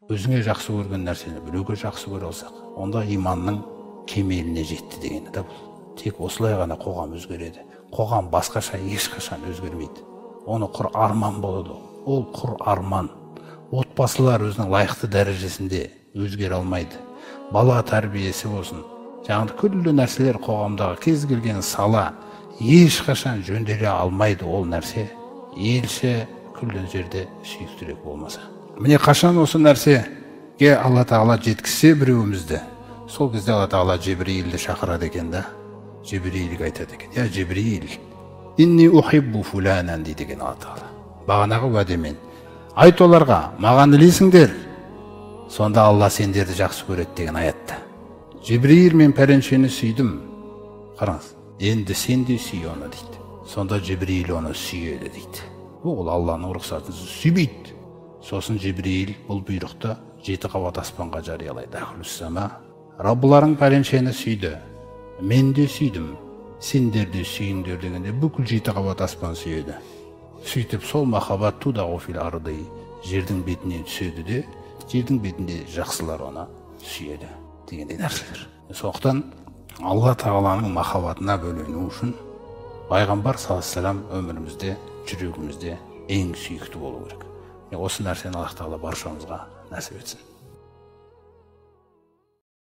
Өзіңе жақсы көрген нәрсені біреуге жақсы көре алсақ, онда иманның кемеліне жетті дегені да бұл. Тек осылай ғана қоғам өзгереді. Қоғам басқаша ешқашан өзгермейді. Оны құр арман болады. Ол құр арман. Отбасылар өзінің лайықты дәрежесінде өзгере алмайды. Бала тәрбиесі болсын, жаңағы күллі нәрселер қоғамдағы кез келген сала ешқашан жөнделе алмайды ол нәрсе. Елші күллі жерде сүйіктірек болмаса. Міне қашан осы нәрсеге Алла Тағала жеткізсе біреуімізді, сол кезде Алла Тағала Жебірейілді шақырады екен да, Жебірейілге айтады екен: «Я Жебірейіл, инни ухиббу фуланан» дейді екен Алла Тағала. Бағанағы уәдемен айт оларға, маған ілесіңдер, сонда Алла сендерді жақсы көреді деген аятта. Жебірейіл, мен пәленшені сүйдім, қараңыз, енді сен де сүй оны дейді. Сонда Жебірейіл оны сүйеді дейді. Ол Алланың рұқсатынсыз сүймейді. Сосын Жебірейіл бұл бұйрықты 7 қабат аспанға жариялайды. Ахлуссама, Раббыларың пәленшені сүйді, мен де сүйдім, сендер де сүйіңдер дегенде бүкіл 7 қабат аспан сүйеді. Сөйтіп сол махаббат тудағу фил арды, жердің бетіне түседі де, жердің бетінде жақсылар оны сүйеді дегендей нәрселер. Сондықтан Алла Тағаланың махаббатына бөлену үшін пайғамбар саллаллаху алейхи вассалам өмірімізде, жүрегімізде ең сүйікті болу керек. Осы нәрсені Аллах Тағала баршамызға нәсіп етсін.